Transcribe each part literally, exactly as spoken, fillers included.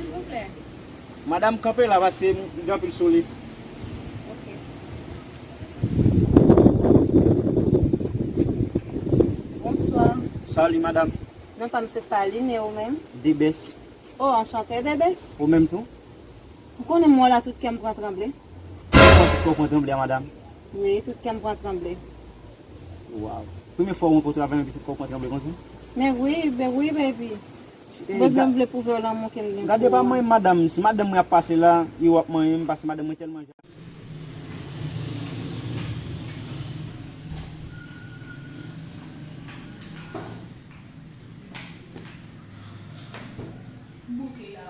Silvouplè. Madanm, kanpe la, paske m gen anpil sou lis. Ok. Bonswa. Salut, madanm. Non pa m se Faline, e ou menm? Debès. Oh, anchante, Debès. Ou menm tou? Ou konnen m wè w la, tout kè m pran tranble. Kòman tout kè w pran tranble a, madanm? Wi, tout kè m pran tranble. Waw. Premye fwa w rankontre avè m epi tout kò w pran tranble konsa? Men wi, ben wi, baby. Mwen vle, m vle pwouve w lanmou ke m gen pou ou. Gade pa manyen m, madanm. Si madanm mwen ap pase la, yo ap manyen m, paske madanm mwen tèlman jan. Bouke la.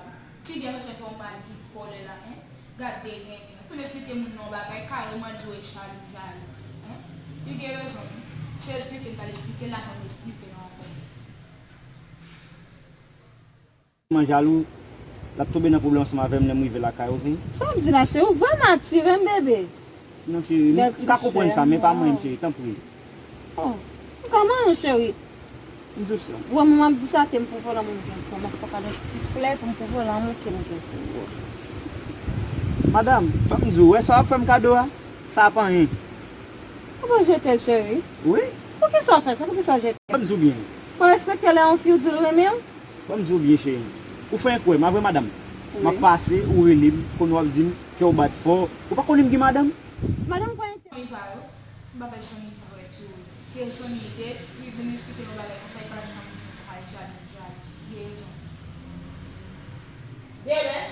Ki gen rezon fè w mal ki kòlè la, en? Gade tenten. Ou fin esplike moun nan yon bagay, kareman l di w e jalou, jalou. En? Li gen rezon, wi. Se esplike m t al esplike l la, men m esplike l ankò. Tèlman jalou, l ap tonbe nan pwoblèm ansanm avè m lè m rive lakay, oke? Sa w ap di la, cheri? Ou vrèman atire m, bebe. Non, cheri, m, m ka konprann sa, men pa manyen m, cheri, tanpri. Oh, m ka manyen w, cheri. M di w sa. Ou wè, m ap di sa, ke m pwouve w lanmou m gen pou ou. M ap fè w kado ti flè pou m pwouve w lanmou ke m gen pou ou. Madanm, fòk m di w, wè sa w ap fè m kado a? Sa pa anyen. Ou pa jete l, cheri? Wi. Poukisa w fè sa? Poukisa w jete l? Fòk m di w byen. Pa respekte lè yon fi w di l renmen w? Ban m di w byen, cheri. Ou fenk wè m, a vre, madanm? Wi. M ap pase, ou rele m, kounye a w ap di m ke w bat fò. Ou pa konnen m gen madanm? Madanm pa ente- Zanmi sa yo, m pa bay zanmi tèt yo. Se zanmi te, li vin esplike m yon bagay konsa, li pa janm di m sa, li jalou, li jalou. Li gen rezon. Bebès.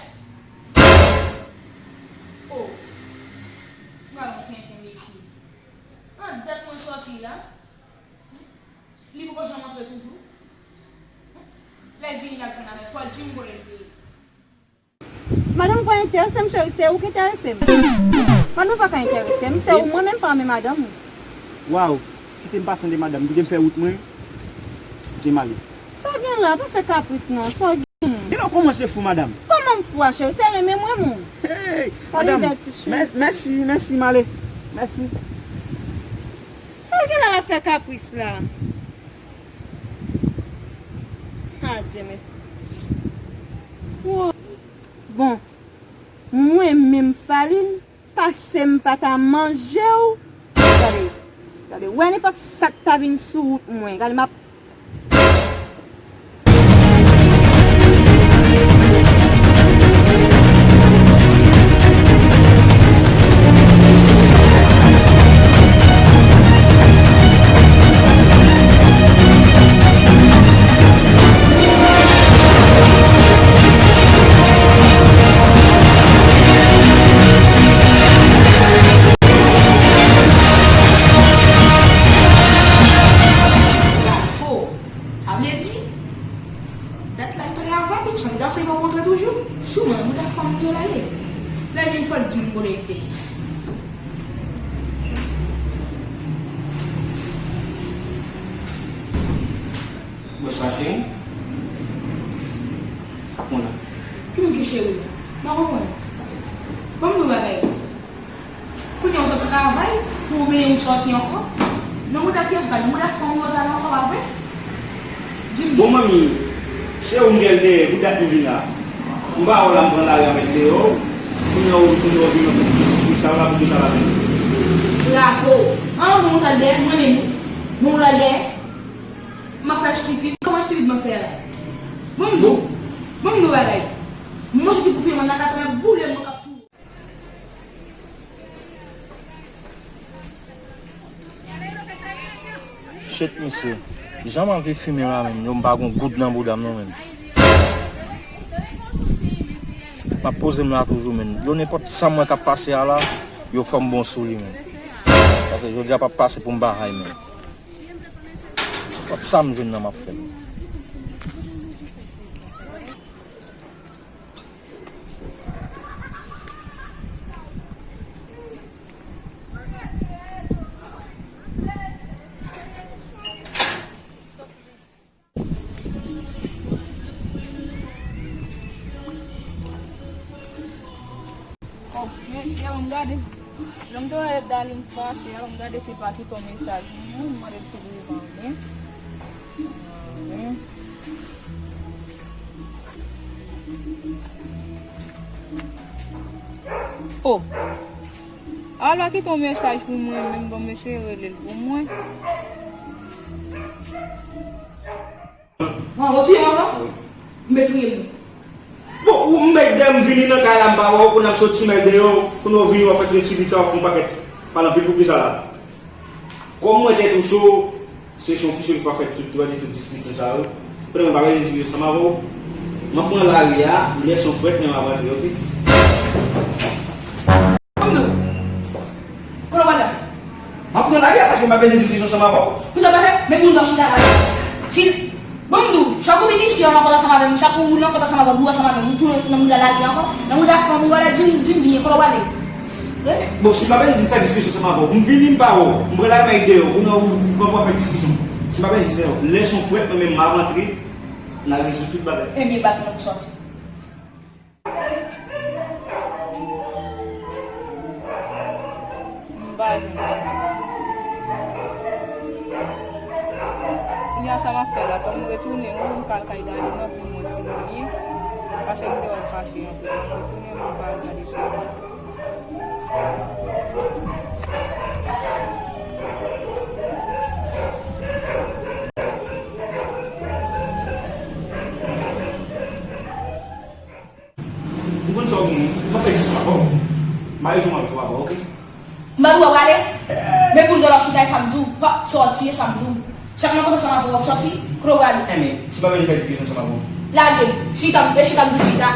Oh. M pa yon tenten, mesye. An dat mwen sòti la. Li poko janm antre toujou. Lè l vini, l ap jwenn avè l. Fò l di m kote l te ye. Madanm pa enterese m, cheri, se ou ki enterese m. Madanm pa ka enterese m, se ou mwen menm pa renmen madanm ou. Waw, kite m pase anndan madanm, kite m fè wout mwen. Kite m ale. Sa w gen la, pa fè kapris non, sa w gen. Genlè w kòmanse fou, madanm. Kòman m fou a, cheri? Se renmen mwen, moun. Hey, madanm, mè-, mèsi, mèsi, m ale. Mèsi. Sa l gen la, l ap fè kapris la? Adye, mesye. Wo. Bon, mwen menm Faline, pase m pa ta manje w. Gade, gade, wè nenpòt sa k ta vin sou wout mwen. Gade, m ap Sa vle di, dat la l travay, sa vle di ap fè yon kontra toujou. Souvan, mouda fanm li yo l ale. Lè vin fò l di m kote l te ye. Bonswa, cheri. Sa k ap pran la? Ki moun ki cheri la? M pa konprann. Ban m di w bagay. Kounye a w sot travay, pou w benyen w sòti ankò. Nan mouda kiyès bagay? Nan mouda fanm yo t al ankò, pa vre? Di m. Bon, manmi, se ou m gen dèyè, pou dat m vin la. M pa wè w la, m pran lari avèk deyò. Kounye a w, kounye a w vin nan tout sa la, pou sa la vin. Bravo! An, bon, w t al dèyè, mwen menm, wi. Bon, w t al dèyè. M ap fè estipid. Kòman estipid m ap fè a la? Bon, m di w. Bon, m di w bagay. M manje ki pou touye mwen, nan katran boule mwen k ap touye. Shit, mesye. Jan m anvi fimen la menm, yo m pa gon goud nan bouda m non menm. M ap poze m la toujou menm. Yo nenpòt sa m wè k ap pase a la, yo fò m bon sou li menm. Paske jodi a p ap pase pou m pa high menm. Nenpòt sa m jwenn nan m ap fè l. Oh, men, se yon gade. Lè m te wè Darline fache a, m gade se pa ki fè mesaj. Mwen, m mande l si li pa byen. Ah, men. Oh. Al pa kite yon mesaj pou mwen, menm bon, m eseye rele l pou mwen. Bon, ou tiye m ankò? Wi. M pe touye m. Bon, ou m bay dèyè m vini nan kay la, m pa wè w, kounye a m soti m al deyò, kounye a w vini w ap fè tresi vit sa, w ap fè yon pakèt pale anpil pou ki sa la? Kòm mwen tèt ou cho, se yon kesyon ki pa fèt tout, tout, tout diskisyon sa yo. Kote mwen pa gen diskisyon ansanm avè w. M ap pran lari a, lè son frèt, men m ap rantre, oke? Kote w prale? M ap pran lari a paske m pa bezwen diskisyon ansanm avè w. Pou sa pase, men moun nan chita la. Si, bon, m di w, chak ou vin isi, ou nan kont ansanm avè m, chak ou nan kont ansanm avè m, ou ansanm avè m, ou tounen nan mouda lari ankò, nan mouda fanm ou, wala, di m, di m byen, kote w prale? Eh? Bon, si m pa bezwen di fè diskisyon ansanm avè w, m vini, m pa wè w, m pran lari m al deyò, ou nan ou, ou pran pou fè diskisyon. Si m pa bezwen diskisyon, lè son frèt, mwen menm m ap rantre, n a rezoud tout bagay. Ebyen, bat mwen pou sòti. M pa jwenn. Kounye a sa m ap fè la, fò m retounen, wi, m ka al kay Dani nan pou m wè si li byen. Paske m te wè l fache anpil. Fò m retounen, m ka al gade si li byen. Ou konn sa w gen, m ap fè jis avè w. M pa bezwen w ap jwe avè w, oke? M pa di w w ap prale. Men pou l gen lòt chita, e sa m di w. W ap sòti, e sa m di w. Chak nan kont ansanm avè w, w ap sòti, kote w prale? Enben, si m pa bezwen fè diskisyon ansanm avè w. Lage m. Chita, e chita m di w chita.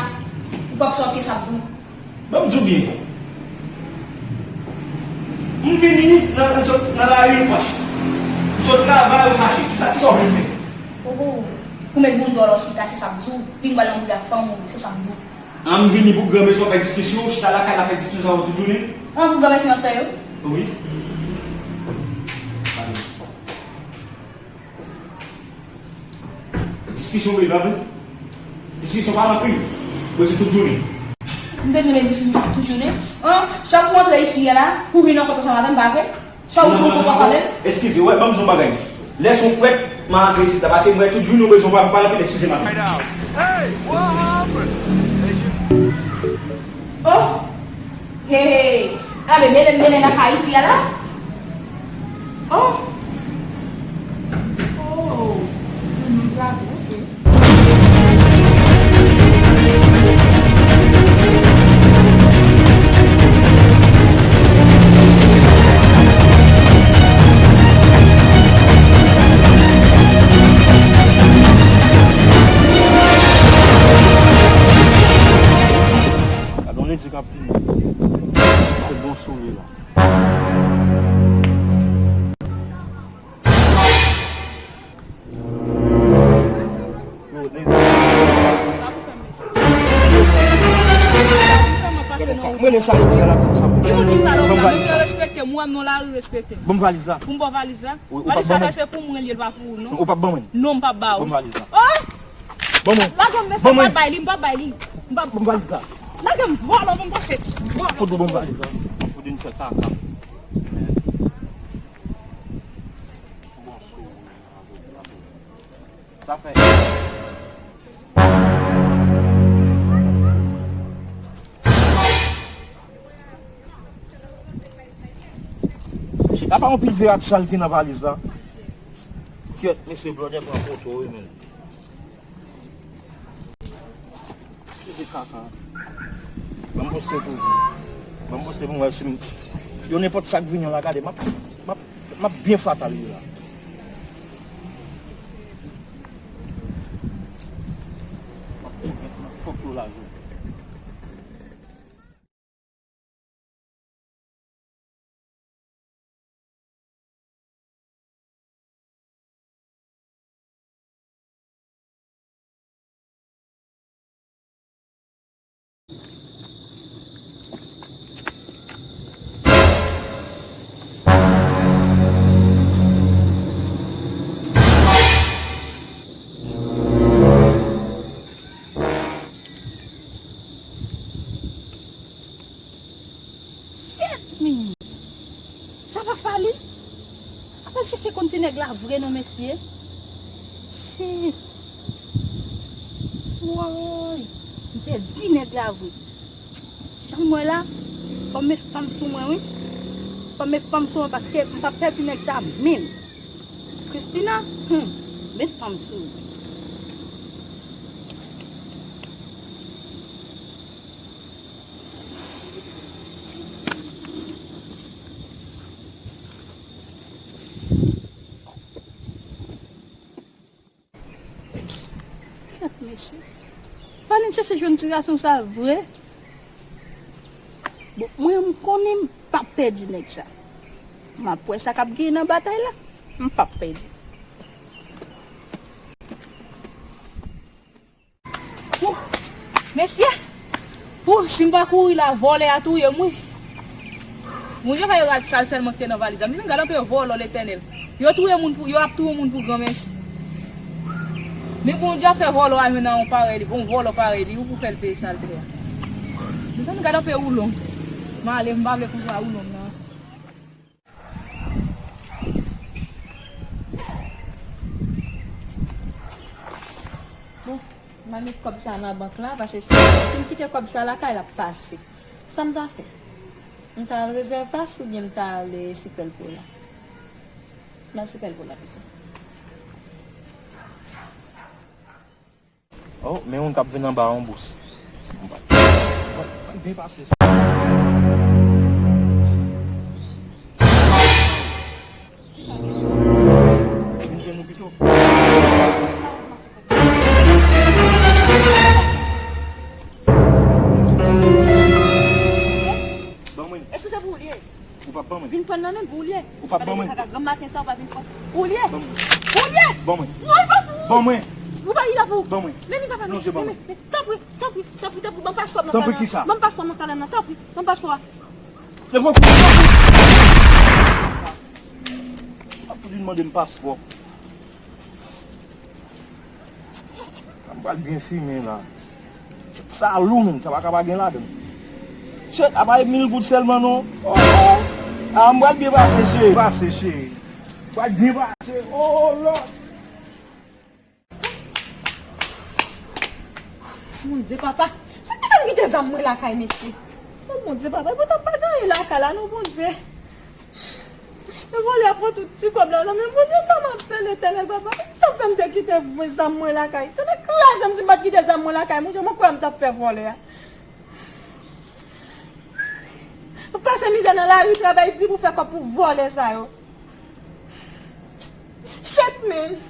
W ap sòti, e sa m di w. Ban m di w byen. M vini nan, m sot nan lari, m fache. M sot travay, ou fache. Kisa, kisa w vle m fè? Oho. Ou met moun dèyè w chita, se sa m di w. Vin pral nan mouda fanm ou, se sa m di w. An, m vini pou granmesi w ap fè diskisyon, chita lakay la fè diskisyon sa yo tout jounen. An, pou granmesi w ap fè yo? Wi. Diskisyon bezwen anpil. Diskisyon pa anpil. Bezwen tout jounen. M te renmen diskisyon tout jounen. An, chak ou antre isi a la, ou vin nan kont ansanm avè m, pa vre? Chak ou sou kont avè m. Eskize, wè, ban m di w yon bagay. Lè son frèt, m a antre isit la, paske m wè tout jounen ou bezwen pa, pa anpil, eskize m anpil. Oh! Hey, hey. A, men mennen, mennen lakay isi a la. Oh. Oh. Hmm, bravo, ok. Gade yon ledi k ap vini. Bon souri la. Sa pou fè m, mesye? Sa pou fè m pase nan wout la? Mwen, sa yo di a la, sa pou fè m. Ki moun ki sa nan wout la? Mesye, respekte m. Ou wè m nan lari, respekte m. Ban m valiz la. Pou m ba w valiz la? Valiz sa, se pou mwen li ye, l pa pou ou, non. Ou p ap ban mwen? Non, m p ap ba ou. Ban m valiz la. Oh! Ban mwen. Lage m, mesye, m p ap bay li, m p ap bay li. M p ap. Ban m valiz la. Lage m, vòlò, ban m pase. Vòlò. Fout ou ban m valiz la. Fout ou fè kaka. Sa fè. Chita pa yon pil vè ak sal ki nan valiz la. Kyèt, mesye, blòdè pran poto, wi, men. Mesye kaka. Ban m poste pou ou. Ban m poste pou mwen si m, yo nenpòt sa k vini la, gade, m ap, m ap, m ap byen fatal li la. M ap byen, m ap fòk yo la jodi. Shit, men. Sa pa Fally? Ap al chèche konn ti nèg la vre non, mesye. Shit. Woy. M pèdi nèg la vre. Jan m wè la, Fò m met fanm sou mwen, wi. Fò m met fanm sou mwen, paske m p ap pèdi nèg sa menm. Christina, hmm, met fanm sou ou. Kèt mesye. Fò vin chèche jwenn ti gason sa vre. Bon, mwen, m konnen m p ap pèdi nèg sa. M ap wè sa k ap genyen nan batay la. M p ap pèdi. Ouh, mesye! Ouh, si m pa kouri la, vòlè a touye m, wi. Moun yo fè yo rad sal sèlman ki te nan valiz la. Mezanmi, gade anpe vòlò, Letènèl. Yo touye moun pou, yo ap touye moun pou granmèsi. Men Bondye ap fè vòlò a jwenn nan yon parèy li, yon vòlò parèy li, ou pou fè l peye sa l te fè. Mezanmi, gade anpe woulon. M ale, m pa vle konsa woulon nan. Bon, m a met kòb sa nan bank la, paske si, si m kite kòb sa lakay, l ap pase. Sa m ta fè? M ta al Rezèv Pas oubyen m ta al, eh, Sipèl Pola? M al Sipèl Pola pito. Oh, men youn k ap vin anba yon bous. Mwen byen pase. Vin jwenn nou pito. Ban mwen. Èske se pou ou li ye? Ou p ap ban mwen. Vin pran nan men m pou ou li ye. Ou p ap ban mwen. Gade kaka granm maten sa, ou pa vin pran. Pou ou li ye. Ban mwen. Pou ou li ye. Ban mwen. Non, li pa pou ou. Ban mwen. Ou pa li la pou ou. Ban mwen. Men li pa pou ou. Non, se ban mwen. Men, men, tanpri, tanpri, tanpri, tanpri, ban m paspò m nan. Tanpri kisa? Ban m paspò m nan talè nan, tanpri. Ban m paspò a. Leve w. Ap toujou mande m paspò. Sa m pral byen fimen la. Sa lou menm, sa pa ka pa gen ladan. Shit, apa e mil goud sèlman non. Oh, oh. Ah, m pral byen pase, cheri. Pase, cheri. M pral byen pase. Oh, Lord. Bondye, papa. Se ki te m kite zam mwen lakay, mesye? Oh, Bondye, papa, e poutan m pa gen anyen lakay la, non, Bondye. E vòlè a pran tout ti kòb la nan men m. Bondye, sa m ap fè, Letènèl, papa? Sa fè m te kite zam mwen lakay? Tande kraze m si m pa t kite zam mwen lakay, monchè, mwen kwè m t ap fè vòlè a. M ap pase mizè nan lari, travay di pou fè kòb pou vòlè sa yo. Shit, man!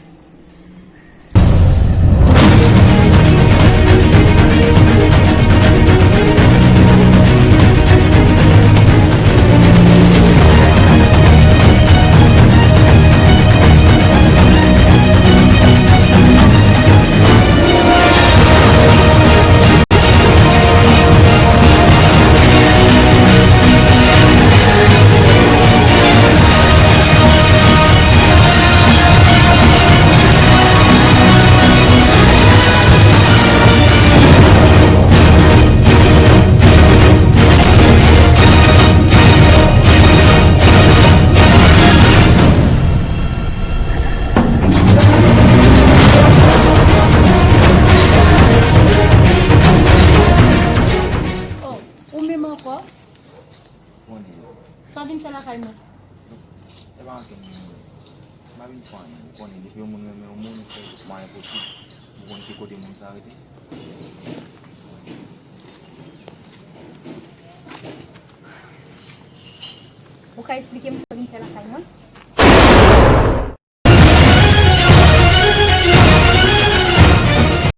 Oh, ou menm ankò? Konnen. Sa w vin fè lakay mwen? E pa ankenn moun. M pa vin fè anyen. Ou konnen, depi yon moun renmen yon moun, ou fè tout mwayen posib pou konn ki kote moun sa rete. Ou ka eksplike m sa w vin fè lakay mwen?